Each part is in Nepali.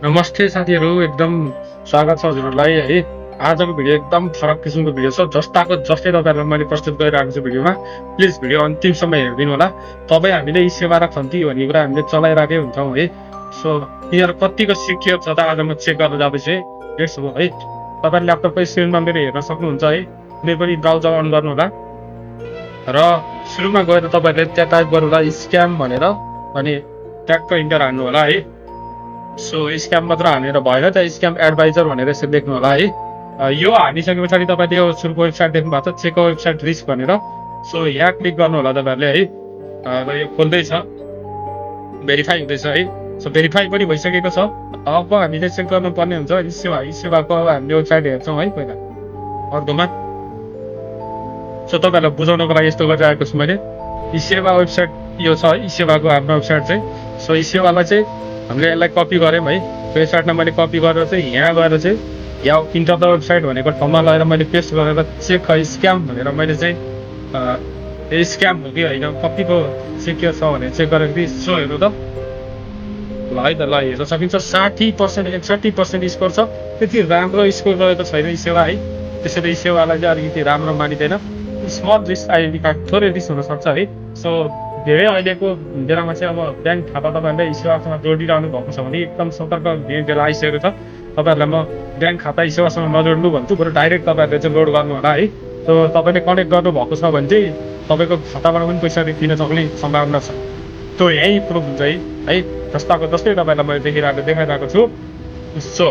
नमस्ते साथीहरू, एकदम स्वागत छ हजुरहरूलाई है। आजको भिडियो एकदम फरक किसिमको भिडियो छ। जस्ताको जस्तै तपाईँहरूलाई मैले प्रस्तुत गरिरहेको छु भिडियोमा। प्लिज भिडियो अन्तिमसम्म हेरिदिनु होला। तपाईँ हामीले यी सेवा र खन्ती भन्ने कुरा हामीले चलाइरहेकै हुन्छौँ है। सो यिनीहरू कतिको सिक्योर छ त आज म चेक गर्न जाँदैछु है। लेट्स गो है। तपाईँले ल्यापटपकै स्क्रिनमा मेरो हेर्न सक्नुहुन्छ है। कुनै पनि ब्राउजर अन गर्नु होला र सुरुमा गएर तपाईँहरूले त्यहाँ टाइप गर्नु होला स्क्याम भनेर, अनि ट्याक्क इन्टर हान्नु होला है। सो स्क्याम मात्र हानेर भएन, त्यहाँ स्क्याम एडभाइजर भनेर यसरी लेख्नु होला है। यो हानिसके पछाडि तपाईँले यो सुरुको वेबसाइट देख्नु भएको छ, चेक वेबसाइट रिस्क भनेर। सो यहाँ क्लिक गर्नु होला तपाईँहरूले है। र यो खोल्दैछ, भेरिफाई हुँदैछ है। सो भेरिफाई पनि भइसकेको छ। अब हामीले चेक गर्नुपर्ने हुन्छ ई सेवाको हामीले वेबसाइट हेर्छौँ है पहिला अर्कोमा। सो तपाईँहरूलाई बुझाउनको लागि यस्तो गरिरहेको छु मैले। ई सेवा वेबसाइट यो छ, ई सेवाको हाम्रो वेबसाइट चाहिँ। सो ई सेवालाई चाहिँ हामीले यसलाई कपी गऱ्यौँ है। वेबसाइटमा मैले कपी गरेर चाहिँ यहाँ गएर चाहिँ यहाँ इन्टर द वेबसाइट भनेको ठाउँमा लगेर मैले पेस्ट गरेर चेक स्क्याम भनेर मैले चाहिँ यो स्क्याम हो कि होइन, कतिको सिक्योर छ भनेर चेक गरेको थिएँ। सो हेर्नु त, ल है त, ल हेर्न सकिन्छ 60% 61% स्कोर छ। त्यति राम्रो स्कोर रहेको छैन यी सेवा है। त्यसैले यी सेवालाई चाहिँ अलिकति राम्रो मानिँदैन। स्मल रिस्क आइडेन्टी कार्ड थोरै रिस्क हुनसक्छ है। सो धेरै अहिलेको बेलामा चाहिँ अब ब्याङ्क खाता तपाईँहरूले ई सेवासँग जोडिरहनु भएको छ भने एकदम सतर्क हुने बेला आइसकेको छ। तपाईँहरूलाई म ब्याङ्क खाता ई सेवासँग नजोड्नु भन्छु, बरु डाइरेक्ट तपाईँहरूले चाहिँ लोड गर्नु होला है। सो तपाईँले कनेक्ट गर्नुभएको छ भने चाहिँ तपाईँको खाताबाट पनि पैसा दिन सक्ने सम्भावना छ। त्यो यहीँ प्रुभ हुन्छ है। जस्ताको जस्तै तपाईँलाई मैले देखाइरहेको छु। सो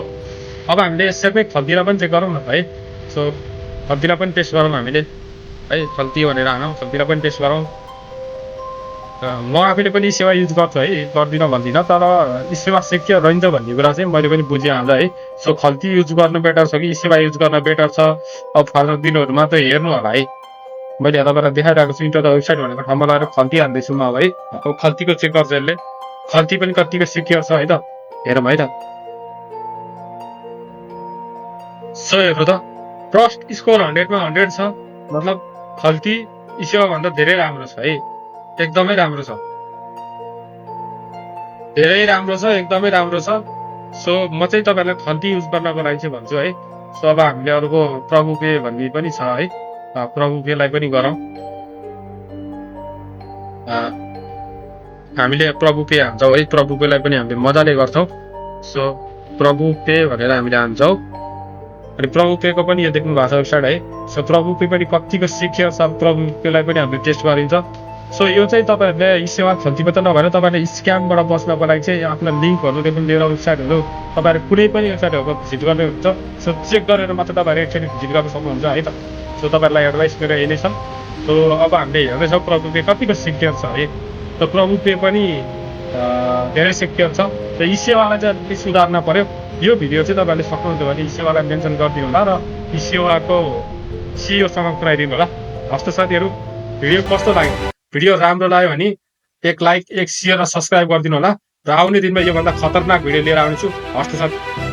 अब हामीले यसरी खल्तीलाई पनि चेक गरौँ न है। सो खल्तीलाई पनि टेस्ट गरौँ हामीले है। खल्ती भनेर हानौँ, खल्तीलाई पनि टेस्ट गरौँ। म आफैले पनि सेवा युज गर्छु है, गर्दिनँ भन्दिनँ, तर सेवा सिक्योर रहन्छ भन्ने कुरा चाहिँ मैले पनि बुझिहाल्छ है। सो खल्ती युज गर्नु बेटर छ कि सेवा युज गर्न बेटर छ, अब फर्दर दिनहरूमा त हेर्नु होला है। मैले तपाईँलाई देखाइरहेको छु इन्टर द वेबसाइट भनेको ठाउँमा लगेर खल्ती हान्दैछु म अब है। अब खल्तीको चेक गर्छ यसले, खल्ती पनि कतिको सिक्योर छ है त, हेरौँ है त। सो हेर्नु त, ट्रस्ट स्कोर 100मा 100 छ। मतलब खल्ती ई सेवाभन्दा धेरै राम्रो छ है, एकदमै राम्रो छ, धेरै राम्रो छ, एकदमै राम्रो छ। सो म चाहिँ तपाईँलाई खल्ती युज गर्नको लागि चाहिँ भन्छु है। सो अब हामीले अर्को प्रभु पे भन्ने पनि छ है। प्रभु पेलाई पनि गरौँ। हामीले प्रभु पे हान्छौँ है। प्रभु पेलाई पनि हामीले मजाले गर्छौँ। सो प्रभु पे भनेर हामीले हान्छौँ। अनि प्रभु पेको पनि यो देख्नु भएको छ वेबसाइट है। सो प्रभु पे पनि कतिको सिक्योर छ, प्रभु पेलाई पनि हामीले टेस्ट गरिन्छ। सो यो चाहिँ तपाईँहरूले ई सेवा खल्ती मात्र नभएर तपाईँले स्क्यामबाट बच्नको लागि चाहिँ आफ्नो लिङ्कहरूदेखि लिएर वेबसाइटहरू तपाईँहरू कुनै पनि वेबसाइटहरूको भिजिट गर्नुहुन्छ। सो चेक गरेर मात्र तपाईँहरू एकचोटि भिजिट गर्न सक्नुहुन्छ है त। सो तपाईँहरूलाई एडभाइस मेरो यही नै छ। सो अब हामीले हेर्दैछौँ प्रभु पे कतिको सिक्योर छ है। त प्रभु पे पनि धेरै सिक्योर छ। र ई सेवालाई चाहिँ अलिकति सुधार्न पर्यो। यो भिडियो चाहिँ तपाईँहरूले सक्नुहुन्छ भने ई सेवालाई मेन्सन गरिदिनु होला र ई सेवाको सिइओसँग पुऱ्याइदिनु होला। हस्त साथीहरू, भिडियो कस्तो लाग्यो? भिडियो राम्रो लाग्यो भने एक लाइक, एक सेयर र सब्सक्राइब गरिदिनु होला। र आउने दिनमा योभन्दा खतरनाक भिडियो लिएर आउनेछु। हस्त साथी।